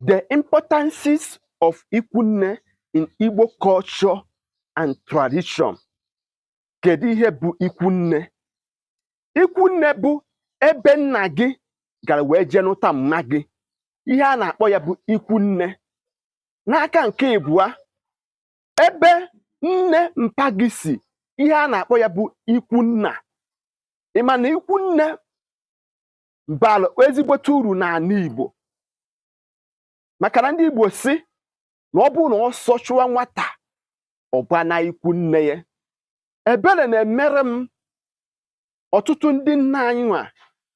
The importances of Ikwunne in Igbo culture and tradition. Kedu ihe bụ ikwunne? Ikwunne bụ ebe nna gị gara wee jee nụta mma gị. Ihe a na-akpọ ya bụ ikwunne. N'aka nke ịbụa, ebe nne mpa gị si, ihe a na-akpọ ya bụ ikwunna. Ị ma na ikwunne bara ezigbote uru n'ala Igbo, maka na ndị Igbo si na ọ bụrụ na ọsọ chụwa nwata, ọ gbana ikwu nne ya. Ebere na-emere m ọtụtụ ndị nna anyị nwa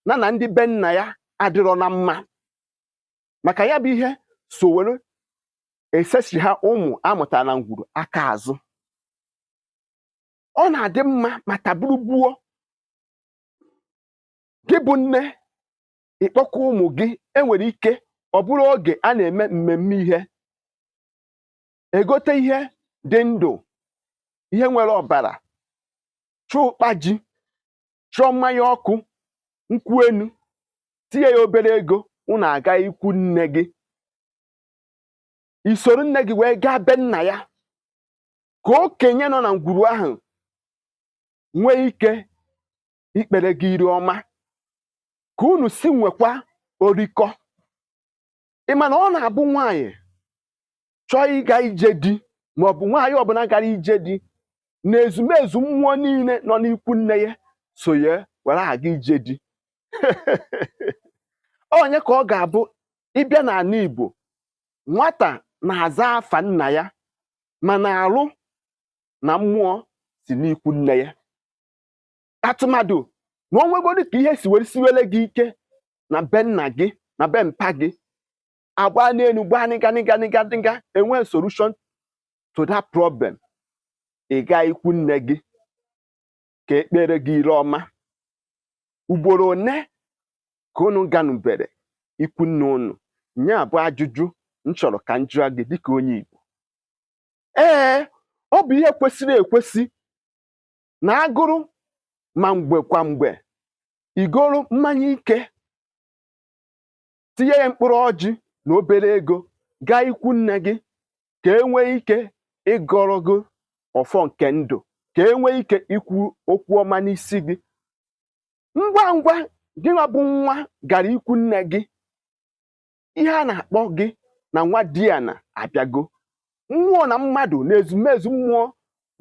na ndị be nna ya adịrọ na mma, maka ya bụ ihe so were esesi ha ụmụ amụtara na ngwuru aka azụ. Ọ na-adị mma ma taburugbuo gị bụ nne ịkpọkọ ụmụ gị. Enwere ike ọ bụrụ oge a na-eme mmemme, ihe egote ihe dị ndụ, ihe nwere ọbara, chụọ ụkpa ji, chụọ mmanya ọkụ, nkwụ enu, tinye ya obere ego, unu aga ikwu nne gị, isoro nne gị wee gaa be nna ya, ka okenye nọ na ngwuru ahụ nwee ike ikpere gị iri ọma, ka unu si nwekwa orikọ. Ị ma na ọ na-abụ nwaanyị chọọ ịga ije di, maọbụ nwaanyị ọbụla gara ije di, na ezumezu mmụọ niile nọ n'ikwu nne ya so ya were aga ije di. Onye ka ọ ga-abụ ịbịa n'ala Igbo, nwata na-aza afa nna ya, mana arụ na mmụọ si n'ikwu nne ya. Atụmadụ na o nwegoro ka ihe si were siwere gị ike na be nna gị na be mpa gị, agba n'elu gbaa nịga nịga nịga nịga, enwe solution to that problem, ị gaa ikwu nne gị ka ekpere gị ire ọma. Ugboro one ka unu ganubere ikwu nne unu? Nya bụ ajụjụ m chọrọ ka m jụọ gị dịka onye Igbo. Ee, ọ bụ ihe kwesịrị ekwesị na agụrụ ma mgbe kwa mgbe igoro mmanya ike, tinye ya mkpụrụ ọjị na obere ego, gaa ikwu nne gị ka e nwee ike ịgọrọ gị ọfọ nke ndụ, ka e nwee ike ikwu okwu ọma n'isi gị. Ngwa ngwa gị nwa bụ nwa gara ikwu nne gị, ihe a na-akpọ gị na nwa diana abịago. Mmụọ na mmadụ na ezumezu mmụọ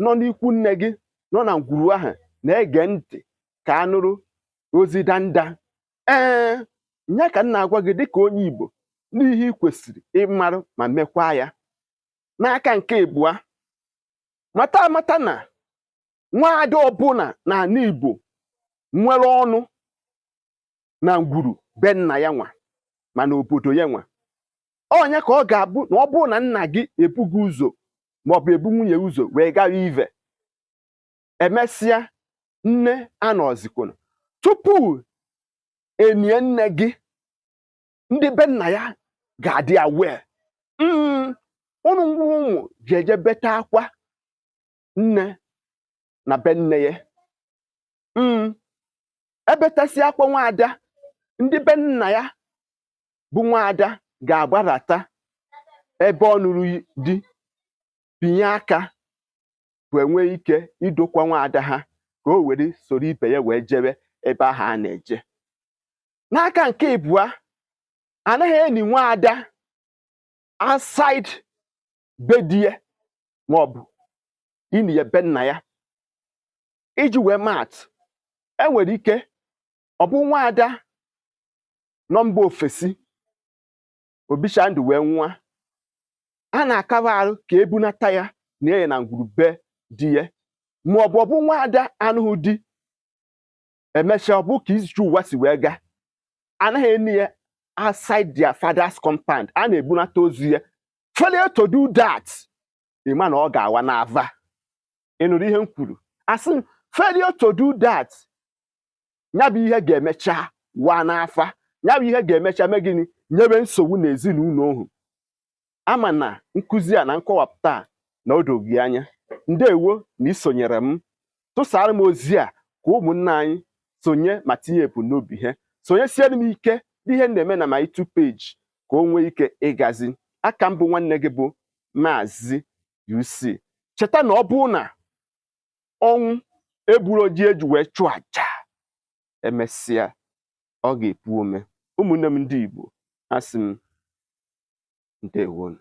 nọ n'ikwu nne gị, nọ na ngwuru ahụ, na-ege ntị ka a nụrụ ozi danda. Ee, nya ka m na-agwa gị dịka onye Igbo n'ihe ị kwesịrị ịmarụ ma mekwaa ya. N'aka nke ịbụa, mata amata na nwaada ọbụla n'ala Igbo nwere ọnụ na ngwuru be nna ya nwa, ma n'obodo ya nwa. Onye ka ọ ga-abụ na ọ bụrụ na nna gị ebughị ụzọ maọbụ ebu nwunye ụzọ wee gawa ive, emesịa nne anọzikwunu tupu enie nne gị, ndị be nna ya ga-adị aware. Ụnụ nwa ụmụ ji eje beta akwa nne na be nne ya. Ebetasị akwa nwaada, ndị be nna ya bụ nwaada ga-agbadata ebe ọ nụrụ di, binye aka wee nwee ike idokwa nwaada ha ka o were soro ibe ya wee jebe ebe ahụ a na-eje. N'aka nke ịbụa, anaghị eni nwaada outside be di ya maọbụ ini ya be nna ya. Iji wee maatụ, enwere ike ọ bụ nwaada nọ mba ofesi, obicha ndụ wee nwa, a na-akaba arụ ka ebunata ya na ya na ngwurube di ya, maọbụ ọ bụ nwaada anụghị di, emechaa ọ bụ ka iji ụwa si wee gaa, anaghị eni ya outside their father's compound, a na-ebunata ozu ya. Failure to do that, ịma na ọ ga-awa n'ava. Ị nụrụ ihe m kwuru? Asị m, failure to do that, ya bụ ihe ga-emecha waa n'afa, ya bụ ihe ga-emecha mee gịnị? Nyebe nsogbu n'ezinụlọ ohu. Ama na nkụzi a na nkọwapụta a na o doghị anya. Ndewo na isonyere m. Tụsara m ozi a ka ụmụnne anyị sonye ma tinye ebumnobi ha. Sonyesiere m ike n'ihe m na-eme na my YouTube page. Ka Ka o nwee ike ịgazi aka mbụ. Nwanne gị bụ Maazị UC. Cheta na ọ bụrụ na ọnwụ egburu ji eji wee chụọ àjà, emesịa ọ ga-epu ome. Ụmụnne m ndị Igbo, asị m ndewonu.